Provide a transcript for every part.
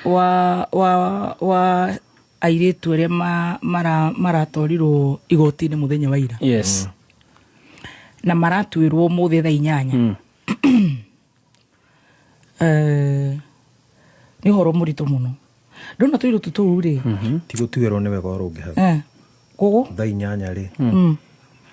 Wa airĩtu arĩa maratwarirwo igoti-inĩ mũthenya wa ira na maratuĩrwo mũthĩ thaa 8. Nĩ ũhoro mũritũ mũno ndona tũirĩtu tũu rĩ. Ti gũtuĩrwo nĩ wega ũrũnge hau. Koguo Thaa 8 rĩ,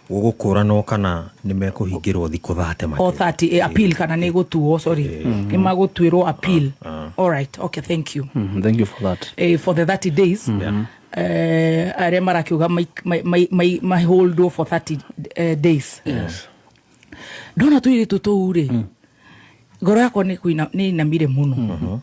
gũgũkũranwo kana nĩ mekũhingĩrwo thikũ 30. O 30, appeal kana nĩ gũtuo, sorry, nĩ magũtuĩrwo appeal. All right, okay, thank you. Thank you for that. For the 30 days, arĩa marakiuga maholdwo for 30 days. Ndona tũirĩtu tũu rĩ, ngoro yakwa nĩ nĩ inamire mũno.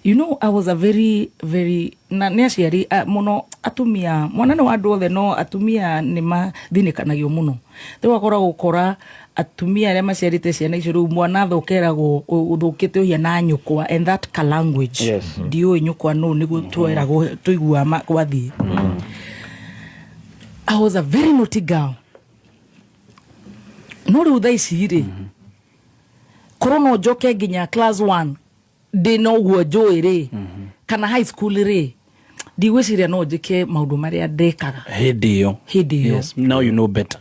I was a very very na nĩ aciari mũno atumia, mwana nĩ wa andũ othe, no atumia nĩ mathinĩkanagio mũno. Rĩu akora gũkora atumia arĩa maciarĩte ciana icio, rĩu mwana athũkeragwo ũthũkĩte ũhiana nyũkwa, and that ka language. Ndiũĩ nyũkwa nũ nĩguo tweragwo tũiguaga gwathiĩ. I was a very naughty girl, no rĩu thaa ici rĩ, korwo no njoke nginya class 1 ndĩ na ũguo njũĩ rĩ, kana high school rĩ, ndigwĩciria no njĩke maũndũ marĩa ndekaga hĩndĩ ĩyo. Hĩndĩ ĩyo. Yes. Now you know better.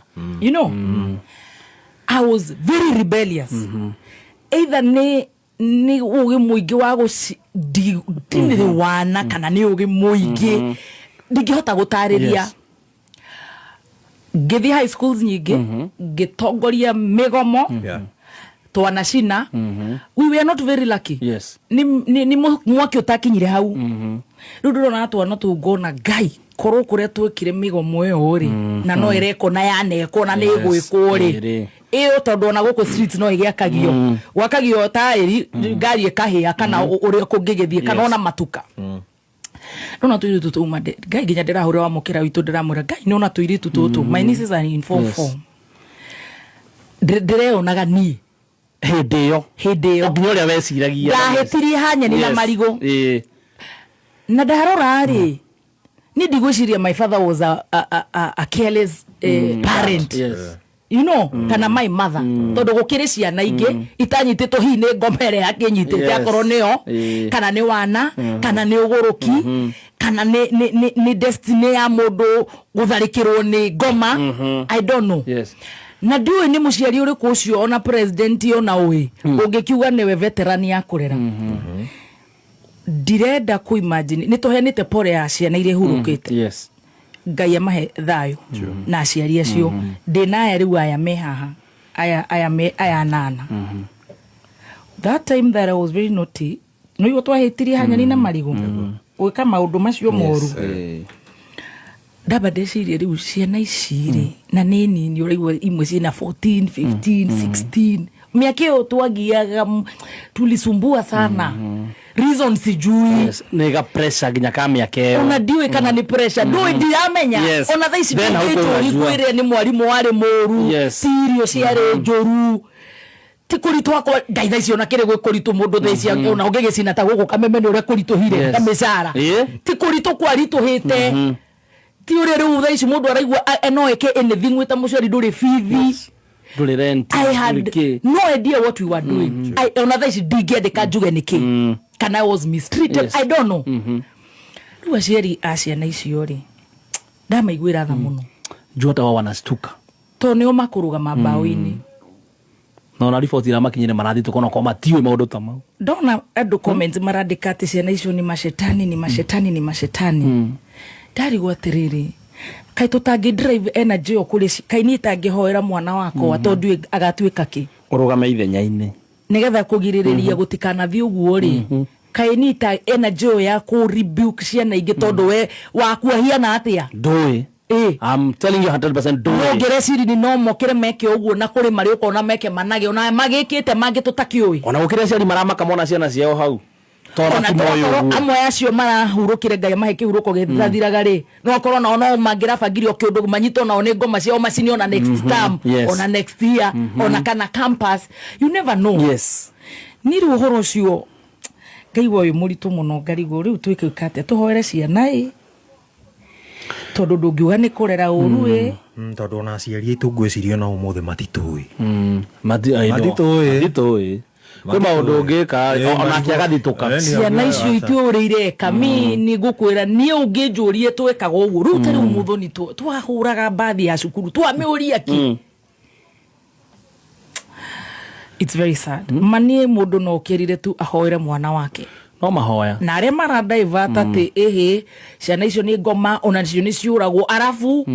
I was very rebellious. Either nĩ ũgĩ mũingĩ wa gũci ndinĩrĩ wana kana nĩ ũgĩ mũingĩ ndingĩhota gũtarĩria. Ngĩthiĩ high schools nyingĩ, ngĩtongoria mĩgomo twanacina. We were not very lucky. Nĩ mwaki ũtakinyire hau. Rĩu ndĩrona twana tũu ngona, Ngai, korwo kũrĩa twekire mĩgomo ĩyo rĩ, na no ĩrekwo na yanekwo na nĩ ĩgwĩkwo rĩ. Ĩrĩ. Ĩyo tondũ ona gũkũ streets no ĩgĩakagio, gwakagio taĩri, ngari ĩkahĩa kana ũrĩa kũngĩgĩthiĩ kana ona matuka. Nona tũirĩtu tũu Ngai, nginya ndĩrahũra wa mũkĩra witũ, ndĩramwĩra, Ngai, nona tũirĩtu tũtũ, my nieces are in form 4. Ndĩreyonaga niĩ hĩndĩ ĩyo. Hĩndĩ ĩyo. O nginya ũrĩa weciragia. Ndahĩtirie hanyeni na marigũ. Na ndarora rĩ, niĩ ndigwĩciria my father was a careless parent kana my mother, tondũ gũkĩrĩ ciana ingĩ itanyitĩtwo hihi nĩ ngoma ĩrĩa yakĩnyitĩte, akorwo nĩyo kana nĩ wana kana nĩ ũgũrũki kana nĩ destiny ya mũndũ gũtharĩkĩrwo nĩ ngoma, I don't know. Na ndiũĩ nĩ mũciari ũrĩkũ ũcio, ona president ona ũĩ ũngĩkiuga nĩwe veteran ya kũrera. Ndirenda kũ imagine. Nĩ tũheanĩte pore ya ciana iria ihurũkĩte. Ngai amahe thayũ na aciari acio. Ndĩna aya rĩu, aya me haha, aya me aya anana. That time that I was very naughty, nĩguo twahĩtirie hanyani na marigũ gwĩka maũndũ macio moru. Ndamba ndecirie rĩu ciana ici rĩ, na nĩ nini, ũraigua imwe ciĩna 14, 15, 16. Mĩaka ĩyo twagiaga, tulisumbua sana, reason sijui. Yes. Nĩ ga pressure nginya ka mĩaka ĩyo. Ona ndiũĩ kana nĩ pressure, ndũĩ, ndiramenya. Ona thaa ici Then hau ndingĩnjũri kũnajua. kwĩrĩa nĩ mwarimũ warĩ mũru, ti irio ciarĩ njũru, ti kũritũha kwa Ngai. Thaa ici ona kĩrĩ gwĩ kũritũ mũndũ thaa ici, ona ũngĩgĩcina ta gũkũ Kameme nĩ ũrĩa kũritũhire na mĩcara. Ti kũritũ kwaritũhĩte, ti ũrĩa rĩu thaa ici mũndũ araigua no eke anything. Wĩ ta mũciari ndũrĩ bithi, ndũrĩ rent, I had ndũrĩ kĩ. no idea what we were doing. Ona thaa ici ndingĩandĩka njuge nĩkĩ, kana I was mistreated. I don't know. Rĩu aciari a ciana icio rĩ, ndamaiguĩra tha mũno. Juu hata wao wanastuka. Tondũ nĩo makũrũgama mbaũ-inĩ. Na ona riboti iramakinyire marathiĩ tũkona kwa matiũĩ maũndũ ta mau. Ndona andũ comments marandĩka atĩ ciana icio nĩ macetani, nĩ macetani, nĩ macetani. Ndarigwo atĩrĩrĩ, kaĩ tũtangĩ drive energy ĩyo kũrĩ kaĩ niĩ itangĩhoera mwana wakwa tondũ ndiũĩ agatuĩka kĩ? Ũrũgame ithenya-inĩ. Nĩgetha kũgirĩrĩria gũtikanathiĩ ũguo rĩ, kaĩ niĩ ta energy ĩyo ya kũ rebuke ciana ingĩ, tondũ we waku ahiana atĩa? Ndũĩ. I'm telling you 100% ndũĩ. Ũngĩrecirini no mokĩre meke ũguo, na kũrĩ marĩ ũkona meke manage, ona magĩkĩte mangĩ tũtakĩũĩ. Ona gũkĩrĩ aciari maramaka mona ciana ciao hau tondũ ona matimoĩ tokorwo ũguo. Amwe acio marahurũkire, Ngai amahe kĩhurũko gĩtathiraga rĩ, no akorwo nao no mangĩrabangire o kĩũndũ manyitwo nao nĩ ngoma ciao macini ona next term, ona next year, ona kana campus, you never know. Niĩ rĩu ũhoro ũcio ngaigua wĩ mũritũ mũno, ngarigwo rĩu twĩkĩka atĩa, tũhoere ciana ĩ, tondũ ndũngiuga nĩ kũrera ũru ĩ. Tondũ ona aciari aitũ ngwĩciria ona ũmũthĩ matitũĩ. Matitũĩ. Matitũĩ. Matitũĩ. Kwĩ maũndũ ũngĩka onake agathitũka. Ciana icio itiũĩ ũrĩa ireka. Mi nĩ ngũkwĩra, niĩ ũngĩnjũrie twekaga ũguo rĩu, ta rĩu mũthoni twahũraga mbathi ya cukuru twamĩũria ki. It's very sad. Ma niĩ mũndũ no ũkĩrire tu ahoere mwana wake. No mahoya. Na arĩa maradivert atĩ ĩhĩ ciana icio nĩ ngoma, ona cio nĩ ciũragwo, arabu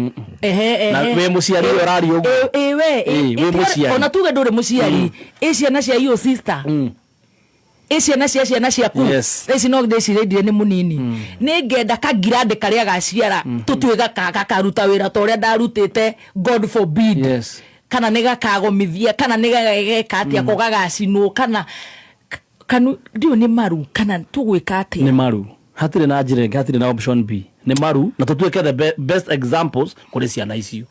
ehe. Na Ehe. wĩ mũciari ũyũ ũraria ũguo. Ĩ we. Ĩ, wĩ mũciari. Ona tuge ndũrĩ mũciari, ĩ ciana cia iyo sister, ĩ ciana cia ciana ciaku. Thaa ici no ndĩcirĩndire nĩ mũnini, nĩ ngenda kangirandĩ karĩa gaciara tũtue gakaruta wĩra ta ũrĩa ndarutĩte, God forbid. Kana nĩ gakagomithia, kana nĩ gageka atĩa, ko gagacinwo kana kanu ndiũ nĩ maru kana tũgwĩka atĩa? Nĩ maru, hatirĩ na njĩra ĩngĩ, hatirĩ na option B, nĩ maru na tũtuĩke the best examples kũrĩ ciana icio.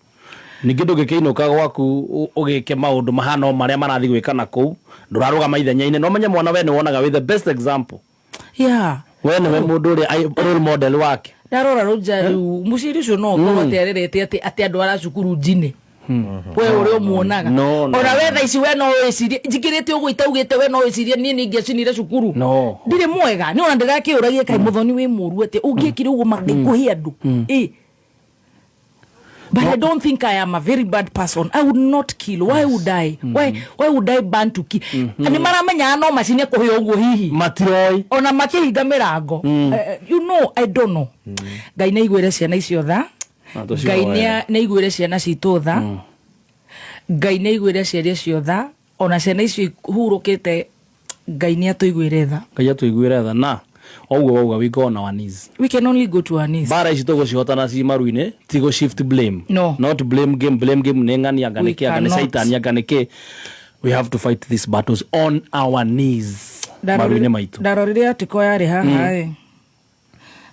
Ningĩ ndũngĩkĩinũka gwaku ũgĩke maũndũ mahana o marĩa marathiĩ gwĩka na kũu, ndũrarũgama ithenya-inĩ. No menye mwana we nĩ wonaga wĩ the best example. We nĩwe mũndũ ũrĩa role model wake. Ndarora rũnja rĩu mũciari ũcio no ũkorwo atĩ arerete atĩ andũ ara cukuru njine we ũrĩa ũmuonaga. No. Ona we thaa ici we no wĩcirie njikĩrĩte ũguo itaugĩte, we no wĩcirie niĩ nĩ ingĩacinire cukuru. No. Ndirĩ mwega nĩ ona ndĩrakĩũragia kaĩ mũthoni wĩ mũru atĩ ũngĩekire ũguo mangĩkũhe andũ. But I don't think I am a very bad person. I would not kill. Why would I? Why would I ban to kill? Nĩ maramenyaga no macine kũhĩa ũguo hihi. Matiroi. Ona makĩhinga mĩrango. I don't know. Ngai nĩ aiguĩre ciana icio tha. Na tũcihoere. Ngai nĩ aiguĩre ciana citũ tha. Ngai nĩ aiguĩre aciari acio tha. Ona ciana icio ihurũkĩte, Ngai nĩ atũiguĩre tha. Ngai atũiguĩre tha, na oguo wauga, we go on our knees. We can only go to our knees. Mbara ici tũgũcihotana ci maru-inĩ, ti gũ shift blame. No. Not blame game. Blame game nĩ ng'ani, anga We nĩ kĩ, anga nĩ cannot. caitani, anga nĩ kĩ. We have to fight these battles on our knees, maru-inĩ maitũ. Ndarorire article yarĩ haha ĩ.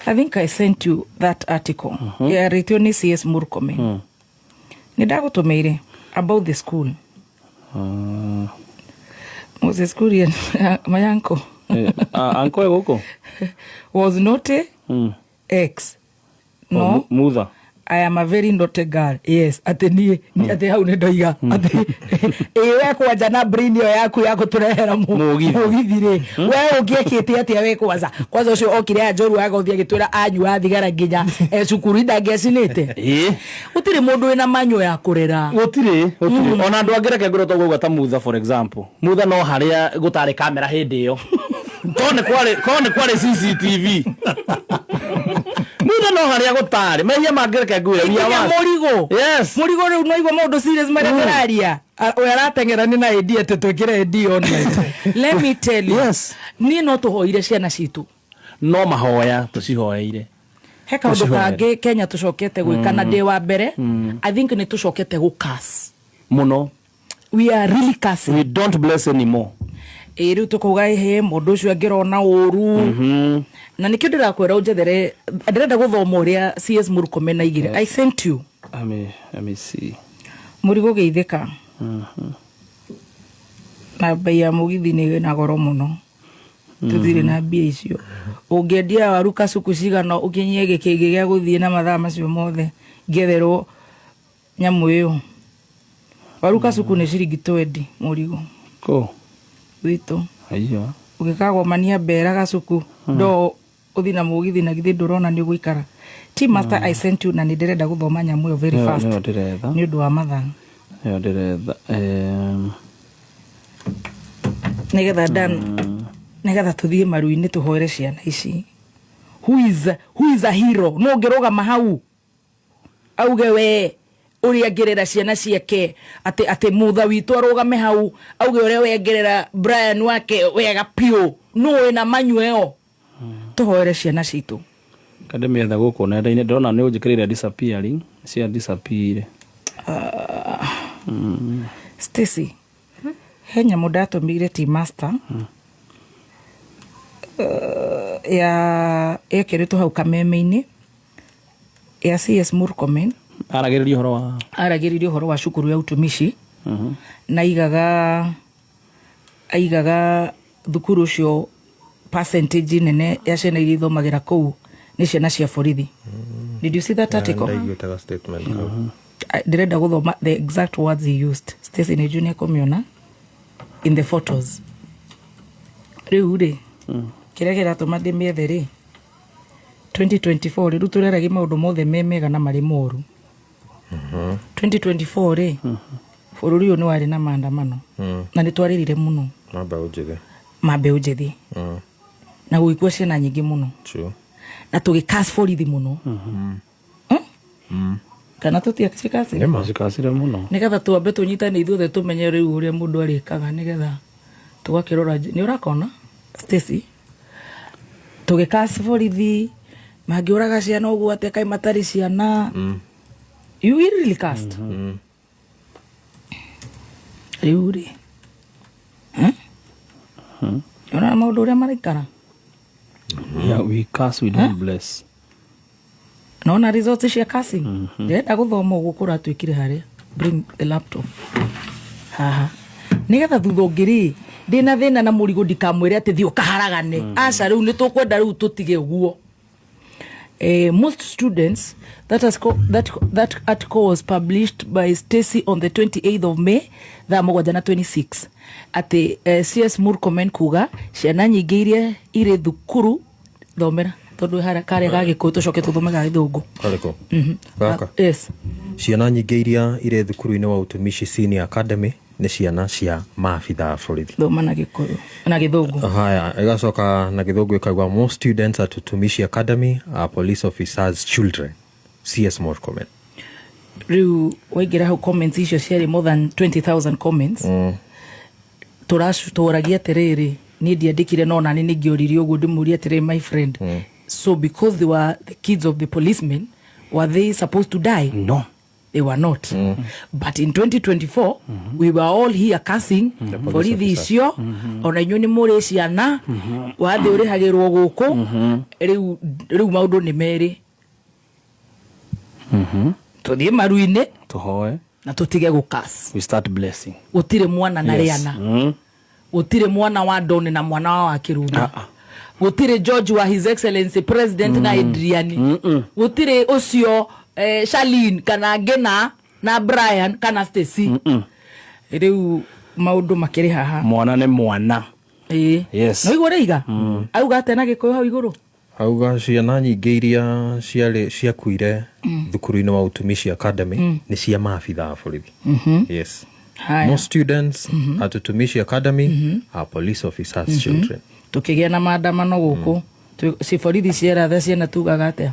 I think I sent you that article. Yarĩtio nĩ CS Murkomen. Nĩ ndagũtũmĩire about the school. Moses Kuria, my uncle, Anko ĩ gũkũ was naughty ex. No, mutha. I am a very naughty girl. Yes, atĩ niĩ atĩ hau nĩ ndoiga atĩ ĩ we kwanja na brain ĩyo yaku ya gũtũrehera Mũgithi. Mũgithi rĩ, we ũngĩekĩte atĩa we kwanza kwanza ũcio okire aya njoru agothi agĩtwĩra anyua thigara nginya e cukuru ndangĩacinĩte. Gũtirĩ mũndũ wĩna manyo ya kũrera. Gũtirĩ ona andũ angĩ, reke ngũrwo togauga ta Mutha, for example. Mutha no harĩa gũtarĩ kamera hĩndĩ ĩyo, korwo nĩ kwarĩ CCTV, Mutha no harĩa gũtarĩ mehia mangĩ, reke ngwĩre, we are nginya worse. Mũrigo. Mũrigo rĩu no igua maũndũ serious marĩa tũraria. We arateng'era nĩ na AD atĩ twĩkĩre AD online. Let me tell you, niĩ no tũhoire ciana citũ. No mahoya tũcihoeire. He kaũndũ Tũcihoere. kangĩ Kenya tũcokete gwĩka na ndĩ wa mbere, I think nĩ tũcokete gũcurse. Mũno. We are really cursing. We don't bless anymore. Ĩ rĩu tũkauga ĩhĩ mũndũ ũcio angĩrona ũru, na nĩkĩo ndĩrakwĩra ũnjethere, ndĩrenda gũthoma ũrĩa CS Murkomen aigire. I sent you. Let me see. Mũrigo geithĩka na mbei ya mũgithi nĩ na goro mũno, tũtirĩ na mbia icio. Ũngĩendia waru kacuku cigana ũkinyie gĩkĩngĩ gĩa gũthiĩ na mathaa macio mothe ngĩetherwo nyamũ ĩyo? Waru kacuku nĩ ciringi 20 mũrigo. Kũ? Gwitũ. Aiyo. Ũgĩkagomania mbera gacuku ndo ũthi na mũgithi, na githĩ ndũrona nĩ ũgũikara? Team Master, I sent you na nĩ ndĩrenda gũthoma nyamũ ĩyo very fast Nĩyo ndĩretha. Nĩ ũndũ wa mathaa. Nĩyo ndĩretha. Nĩgetha dan nĩgetha tũthiĩ maru-inĩ tũhoere ciana ici. Who is a hero? No ũngĩrũgama hau auge we ũrĩa angĩrera ciana ciake, atĩ mutha witũ arũgame hau auge ũrĩa we angĩrera Brian wake wega piũ, no wĩna manyu ĩyo tũhoere ciana citũ. Kandĩmĩetha gũkũ nenda-inĩ, ndĩrona nĩ ũnjĩkĩrĩire disappearing cia disappear. Stacy, he nyamũ ndatũmĩire Team Master ya yekĩrĩtwo hau kameme-inĩ ya CS Murkomen. Aragĩrĩria ũhoro wa Aragĩrĩria ũhoro wa cukuru ya utumishi na aigaga thukuru ũcio percentage nene ya ciana iria ithomagĩra kũu nĩ ciana cia borithi. Did you see that article? Ndaiguĩte ga statement kau. Ndĩrenda gũthoma the exact words he used. Stacy nĩ junior kũmĩona in the photos. Rĩu rĩ, kĩrĩa kĩratũma ndĩmĩethe rĩ, 2024 rĩ, rĩu tũreragia maũndũ mothe me mega na marĩ moru. 2024 rĩ, bũrũri ũyũ nĩ warĩ na maandamano na nĩ twarĩrire mũno. Ma mbeũ njĩthĩ. Ma mbeũ njĩthĩ na gũgĩkua ciana nyingĩ mũno. True. Na tũgĩcurse borithi mũno. Kana tũtiacicurse? Nĩma. Cicurseire mũno. Nĩgetha twambe tũnyitane ithuothe, tũmenye rĩu ũrĩa mũndũ arĩkaga, nĩgetha tũgakĩrora. Nĩ ũrakona Stacy, tũgĩcurse borithi mangĩũraga ciana ũguo atĩa, kaĩ matarĩ ciana? You will really cast. Rĩu rĩ, ũrona maũndũ ũrĩa maraikara. Yeah, we curse, we don't bless. Nona results cia cursing. Ndĩrenda gũthoma ũguo kũratuĩkire harĩa. Bring the laptop haha, nĩgetha thutha ũngĩ rĩ, ndĩna thĩna na mũrigo, ndikamwĩre atĩ thiĩ ũkaharagane. Aca, rĩu nĩ tũkwenda rĩu tũtige ũguo. Most students that, has co that, that article was published by Stacy on the 28th of May thaa 7 na 26, atĩ CS Murkomen kuga ciana nyingĩ iria irĩ thukuru. Thomera tondũ harĩa karĩa ga Gĩkũyũ, tũcoke tũthome ga Gĩthũngũ. Karĩkũ gaka? Yes. Ciana nyingĩ iria irĩ thukuru-inĩ wa Utumishi Senior Academy nĩ ciana cia maabitha a borithi. Thoma na Gĩkũyũ na Gĩthũngũ. Haya, ĩgacoka na Gĩthũngũ ĩkauga, "Most students at Utumishi Academy are police officers' children, CS Murkomen." Rĩu waingĩra hau, comments icio ciarĩ more than 20,000 comments. Tũragia atĩrĩrĩ, niĩ ndiandĩkire, no nani nĩngĩoririe ũguo, ndĩmũrie atĩrĩrĩ, my friend, so because they were the kids of the policemen, were they supposed to die? No. They were not. But in 2024 we were all here cursing borithi icio. Ona inyuĩ nĩ mũrĩ ciana, wathĩ ũrĩhagĩrwo gũkũ. Rĩu maũndũ nĩ merĩ: tũthiĩ maru-inĩ tũhoe na tũtige gũcurse. We start blessing. Gũtirĩ mwana na rĩana, gũtirĩ mwana wa Don na mwana wa Wakĩrunda, gũtirĩ George wa His Excellency President na Adrian, gũtirĩ ũcio Charlene kana Ngina na Brian kana Stacy. Rĩu maũndũ makĩrĩ haha. Mwana nĩ mwana. Ĩĩ. Yes. No igũrũ iga auga atĩa na Gĩkũyũ hau igũrũ? Auga ciana nyingĩ iria ciarĩ ciakuire thukuru-inĩ wa Utumishi Academy nĩ cia maabitha a borithi. Yes. Haya. "Most students at Utumishi Academy are police officers' children." Tukĩgĩa na maandamano gũkũ, ci borithi cieratha ciana, tugaga atĩa?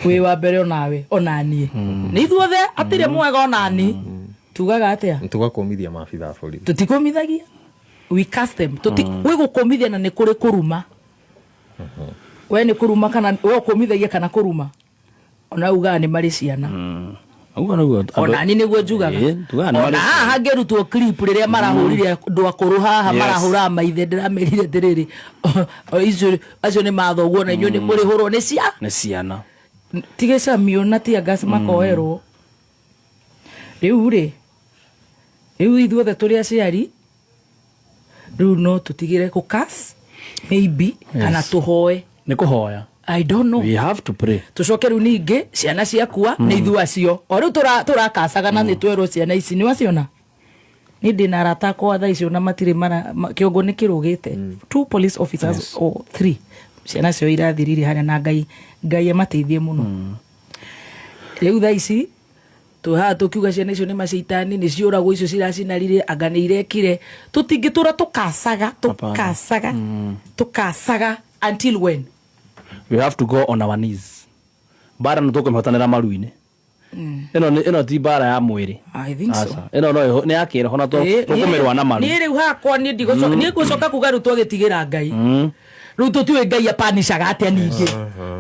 Wĩ wa mbere onawe, onaniĩ, nĩ ithuothe, atirĩ mwega onani. Tugaga atĩa? Tũgakũmithia maabitha a borithi. Tũtikũmithagia, we curse them. Gwĩ gũkũmithia na nĩ kũrĩ kũruma. We nĩ kũruma kana we ũkũmithagia kana kũruma? Ona ugaga nĩ marĩ ciana. Ũguo nĩguo. Ona ni nĩguo njugaga. Ĩĩ, tugaga nĩ ona marĩ haha hangĩrutwo clip rĩrĩa marahũrire andũ akũrũ haha, marahũraga maithe, ndĩramerire atĩrĩrĩ, o icio acio nĩ mathoguo na inyuĩ nĩ mũrĩhũrwo nĩ cia nĩ ciana. Tigĩcamio na tear gas makoerwo. Rĩu rĩ, rĩu ithuothe tũrĩ aciari, rĩu no tũtigĩre gũcurse maybe kana tũhoe. Nĩ kũhoya. I don't know. We have to pray. Tucoke rĩu ningĩ ciana ciakua nĩ ithuĩ acio o rĩu tũrakacaga na nĩ twerwo ciana ici nĩ waciona. Nĩ ndĩ na arata akwa thaa icio na matirĩ mara kĩongo nĩ kĩrũgĩte, two police officers or three, ciana cio irathirire harĩa, na Ngai, Ngai amateithie mũno. Rĩu thaa ici twĩ haha tũkiuga ciana icio nĩ macaitani, nĩ ciũragwo, icio ciracinarire, anga nĩ irekire. Tũtingĩtũra tũkacaga, tũkacaga, tũkacaga until when? We have to go on our knees. Mbara nĩ tũkũmĩhotanĩra maru-inĩ. Ĩno ti mbara ya mwĩrĩ. I think so. Aca. Ĩno no nĩ ya kĩroho na tũkũmĩrũa na maru. Niĩ rĩu hakwa niĩ ndigũcoka, niĩ ngũcoka kuga rĩu twagĩtigĩra Ngai. Rĩu tũtiũĩ Ngai apanishaga atĩa ningĩ.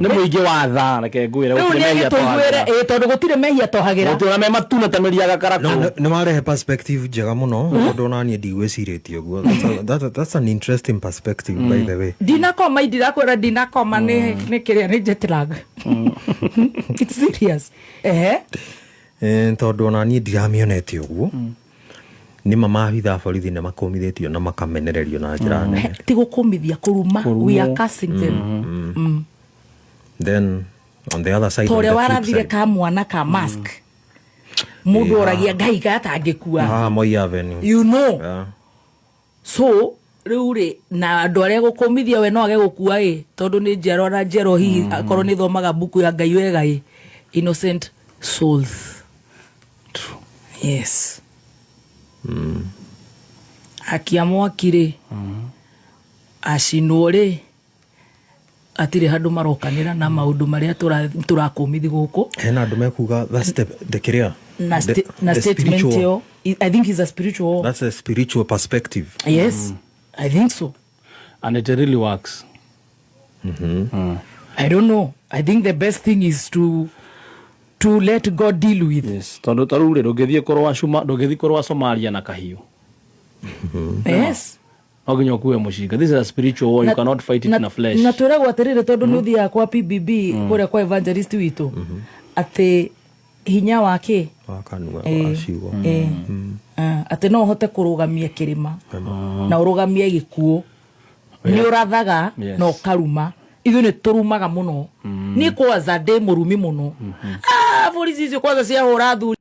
Nĩ mũingĩ wa tha, reke ngwĩre. Rĩu gũtirĩ nĩ mehia agĩtũiguĩre tũhagĩra. Ĩ, tondũ gũtirĩ mehia tohagĩra. Gũtirĩ ona me matune ta mĩri ya gakarakũ. Nĩ warehe perspective njega mũno, tondũ ona niĩ ndigwĩcirĩtie ũguo. That's an interesting perspective, by the way. Ndinakoma, indirakwĩra ndinakoma nĩ kĩrĩa nĩ jet lag. It's serious, ehe. Tondũ ona niĩ ndiramĩonete ũguo. Nĩ ma maabitha a borithi nĩ makũmithĩtio na makamenererio na njĩra nene. Ti gũkũmithia, kũruma. We are cursing them. Then on the other side, Ta on ũrĩa the flip warathire side, ka mwana ka mask, mũndũ oragia Ngai gatangĩkua. Ah, Moi Avenue. You know. Yeah. So Rĩu rĩ, na andũ arĩa gũkũmithia we no age gũkua ĩ, tondũ nĩ njiarwa na njiarwa, hihi akorwo nĩ thomaga mbuku ya Ngai wega ĩ, innocent souls. Yes, akia mwaki rĩ, acinwo rĩ, atirĩ handũ marokanĩra na maũndũ marĩa tũrakũmithi gũkũ. Hena andũ mekuga that's the kĩrĩa na, na the statement spiritual- ĩyo, I think is a spiritual war. That's a spiritual perspective. Yes, I think so. And it really works. I don't know. I think the best thing is to let God deal with. Yes, tondũ ta rĩu rĩ, ndũngĩthiĩ kũrũa cuma, ndũngĩthiĩ kũrũa Somalia na kahiũ. Yes. No nginya ũkue mũcinga. This is a spiritual war, you cannot fight it in a flesh. Na twĩragwo atĩrĩrĩ, tondũ nĩ ũthiaga kwa PBB kũrĩa kwa evangelist witũ, atĩ hinya wa kĩ wa kanua, wa ciugo. Atĩ no ũhote kũrũgamia kĩrĩma na ũrũgamie gĩkuũ, nĩ ũrathaga na ũkaruma. Ithuĩ nĩ tũrumaga mũno. Niĩ kwanza ndĩ mũrumi mũno. Ah, borici icio kwanza ciahũra athuri.